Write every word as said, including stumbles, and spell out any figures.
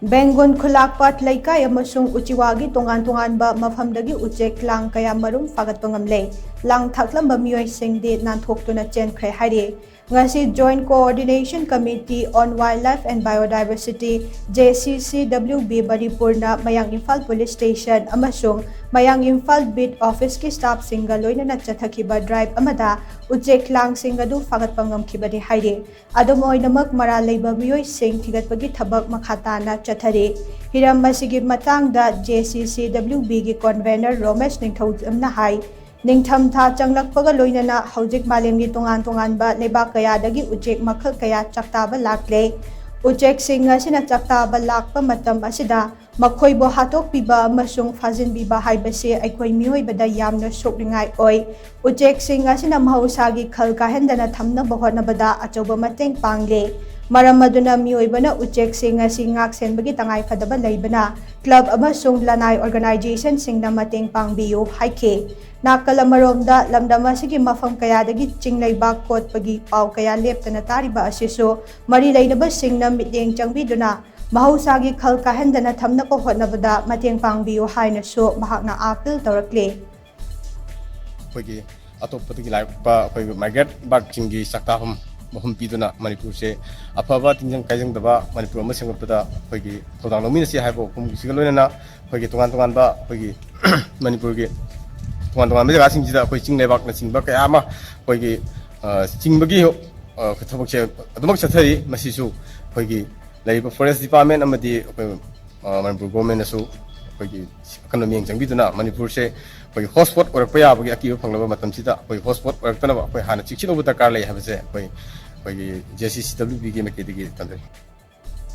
ꯕꯦꯡꯒꯨꯟ ꯈꯨꯂꯥꯛꯄꯥꯠ ꯂꯩꯀꯥꯏ ꯑꯃꯁꯨꯡ ꯎꯆꯤꯋꯥꯒꯤ ꯇꯣꯉꯥꯟ ꯇꯣꯉꯥꯟꯕ ꯃꯐꯝꯗꯒꯤ ꯎꯆꯦꯛ ꯂꯥꯡ ꯀꯌꯥ ꯃꯔꯨꯝ ꯐꯥꯒꯠꯄ ꯉꯝꯂꯦ꯫ ꯂꯥꯡ ꯊꯥꯛꯂꯝꯕ ꯃꯤꯑꯣꯏꯁꯤꯡꯗꯤ ꯅꯥꯟꯊꯣꯛꯇꯨꯅ ꯆꯦꯟꯈ꯭ꯔꯦ ꯍꯥꯏꯔꯤ꯫ ꯉꯁꯤ Joint Coordination Committee on Wildlife and Biodiversity, J C C W B ꯃꯅꯤꯄꯨꯔꯅ ꯃꯌꯥꯡ ꯏꯝꯐꯥꯜ Police Station ꯑꯃꯁꯨꯡ ꯃꯌꯥꯡ ꯏꯝꯐꯥꯜ Beat Officeꯀꯤ staffꯁꯤꯡꯒ ꯂꯣꯏꯅꯅ ꯆꯠꯊꯈꯤꯕ drive ꯑꯃꯗ ꯎꯆꯦꯛ ꯂꯥꯡꯁꯤꯡ ꯑꯗꯨ ꯐꯥꯒꯠꯄ ꯉꯝꯈꯤꯕꯅꯤ ꯍꯥꯏꯔꯤ꯫ ꯑꯗꯨꯝ ꯑꯣꯏꯅꯃꯛ, ꯃꯔꯥꯜ ꯂꯩꯕ ꯃꯤꯑꯣꯏꯁꯤꯡ ꯊꯤꯒꯠꯄꯒꯤ ꯊꯕꯛ ꯃꯈꯥ ꯇꯥꯅ ꯆꯠꯊꯔꯤ꯫ ꯍꯤꯔꯝ ꯑꯁꯤꯒꯤ ꯃꯇꯥꯡꯗ J C C W Bꯒꯤ convener ꯔꯣꯃꯦꯁ ꯅꯤꯡꯊꯧꯖꯝꯅ ꯍꯥꯏ, ꯅꯤꯡꯊꯝ ꯊꯥ ꯆꯪꯂꯛꯄꯒ ꯂꯣꯏꯅꯅ ꯍꯧꯖꯤꯛ ꯃꯥꯂꯦꯝꯒꯤ ꯇꯣꯉꯥꯟ ꯇꯣꯉꯥꯟꯕ ꯂꯩꯕꯥꯛ ꯀꯌꯥꯗꯒꯤ ꯎꯆꯦꯛ ꯃꯈꯜ ꯀꯌꯥ ꯆꯥꯛꯇꯥꯕ ꯂꯥꯛꯂꯦ꯫ ꯎꯆꯦꯛꯁꯤꯡ ꯑꯁꯤꯅ ꯆꯥꯛꯇꯥꯕ ꯂꯥꯛꯄ ꯃꯇꯝ ꯑꯁꯤꯗ ꯃꯈꯣꯏꯕꯨ ꯍꯥꯠꯇꯣꯛꯄꯤꯕ ꯑꯃꯁꯨꯡ ꯐꯥꯖꯤꯟꯕꯤꯕ ꯍꯥꯏꯕꯁꯤ ꯑꯩꯈꯣꯏ ꯃꯤꯑꯣꯏꯕꯗ ꯌꯥꯝꯅ ꯁꯣꯛꯅꯤꯡꯉꯥꯏ ꯑꯣꯏ꯫ ꯎꯆꯦꯛꯁꯤꯡ ꯑꯁꯤꯅ ꯃꯍꯧꯁꯥꯒꯤ ꯈꯜ ꯀꯥꯏꯍꯟꯗꯅ ꯊꯝꯅꯕ ꯍꯣꯠꯅꯕꯗ ꯑꯆꯧꯕ ꯃꯇꯦꯡ ꯄꯥꯡꯂꯦ꯫ ꯃꯔꯝ ꯑꯗꯨꯅ ꯃꯤꯑꯣꯏꯕꯅ ꯎꯆꯦꯛꯁꯤꯡ ꯑꯁꯤ ꯉꯥꯛ-ꯁꯦꯟꯕꯒꯤ ꯇꯉꯥꯏꯐꯗꯕ ꯂꯩꯕꯅ club ꯑꯃꯁꯨꯡ ꯂꯅꯥꯏ organizationꯁꯤꯡꯅ ꯃꯇꯦꯡ ꯄꯥꯡꯕꯤꯌꯨ ꯍꯥꯏꯈꯤ꯫ ꯅꯥꯀꯜ ꯑꯃꯔꯣꯝꯗ, ꯂꯝꯗꯝ ꯑꯁꯤꯒꯤ ꯃꯐꯝ ꯀꯌꯥꯗꯒꯤ ꯆꯤꯡ ꯂꯩꯕꯥꯛ ꯀꯣꯠꯄꯒꯤ ꯄꯥꯎ ꯀꯌꯥ ꯂꯦꯞꯇꯅ ꯇꯥꯔꯤꯕ ꯑꯁꯤꯁꯨ ꯃꯔꯤ ꯂꯩꯅꯕꯁꯤꯡꯅ ꯃꯤꯠꯌꯦꯡ ꯆꯪꯕꯤꯗꯨꯅ ꯃꯍꯧꯁꯥꯒꯤ ꯈꯜ ꯀꯥꯏꯍꯟꯗꯅ ꯊꯝꯅꯕ ꯍꯣꯠꯅꯕꯗ ꯃꯇꯦꯡ ꯄꯥꯡꯕꯤꯌꯨ ꯍꯥꯏꯅꯁꯨ ꯃꯍꯥꯛꯅ appeal ꯇꯧꯔꯛꯂꯤ꯫ ꯑꯩꯈꯣꯏꯒꯤ ꯑꯇꯣꯞꯄꯗꯒꯤ ꯂꯥꯛꯄ ꯑꯩꯈꯣꯏꯒꯤ migrant birdꯁꯤꯡꯒꯤ ꯆꯥꯛꯇꯥꯐꯝ ꯃꯐꯝ ꯄꯤꯗꯨꯅ ꯃꯅꯤꯄꯨꯔꯁꯦ ꯑꯐꯕ ꯇꯤꯟꯖꯪ ꯀꯥꯏꯖꯪꯗꯕ ꯃꯅꯤꯄꯨꯔ ꯑꯃ ꯁꯦꯝꯒꯠꯄꯗ ꯑꯩꯈꯣꯏꯒꯤ ꯊꯧꯗꯥꯡ ꯂꯧꯃꯤꯟꯅꯁꯤ ꯍꯥꯏꯕ ꯋꯥꯐꯝꯁꯤꯒ ꯂꯣꯏꯅꯅ ꯑꯩꯈꯣꯏꯒꯤ ꯇꯣꯉꯥꯟ ꯇꯣꯉꯥꯟꯕ ꯑꯩꯈꯣꯏꯒꯤ ꯃꯅꯤꯄꯨꯔꯒꯤ ꯇꯣꯉꯥꯟ ꯇꯣꯉꯥꯟꯕ ꯖꯒꯥꯁꯤꯡꯁꯤꯗ ꯑꯩꯈꯣꯏ ꯆꯤꯡ ꯂꯩꯕꯥꯛꯅꯆꯤꯡꯕ ꯀꯌꯥ ꯑꯃ ꯑꯩꯈꯣꯏꯒꯤ ꯑ, ꯆꯤꯡꯕꯒꯤ ꯑ, ꯊꯕꯛꯁꯦ ꯑꯗꯨꯃꯛ ꯆꯠꯊꯔꯤ꯫ ꯃꯁꯤꯁꯨ ꯑꯩꯈꯣꯏꯒꯤ ꯂꯩꯔꯤꯕ forest department ꯑꯃꯗꯤ ꯑꯩꯈꯣꯏ ꯑ, ꯃꯅꯤꯄꯨꯔ governmentꯅꯁꯨ ꯑꯩꯈꯣꯏꯒꯤ ꯑꯀꯟꯕ ꯃꯤꯠꯌꯦꯡ ꯆꯪꯕꯤꯗꯨꯅ ꯃꯅꯤꯄꯨꯔꯁꯦ ꯑꯩꯈꯣꯏꯒꯤ hotspot ꯑꯣꯏꯔꯛꯄ ꯌꯥꯕꯒꯤ ꯑꯀꯤꯕ ꯐꯪꯂꯕ ꯃꯇꯝꯁꯤꯗ ꯑꯩꯈꯣꯏ hotspot ꯑꯣꯏꯔꯛꯇꯅꯕ ꯑꯩꯈꯣꯏ ꯍꯥꯟꯅ ꯆꯦꯛꯁꯤꯟꯍꯧꯕ ꯗꯔꯀꯥꯔ ꯂꯩ ꯍꯥꯏꯕꯁꯦ ꯑꯩꯈꯣꯏ ꯑꯩꯈꯣꯏꯒꯤ J C C W Bꯒꯤ ꯃꯥꯏꯀꯩꯗꯒꯤ ꯊꯝꯖꯔꯤ꯫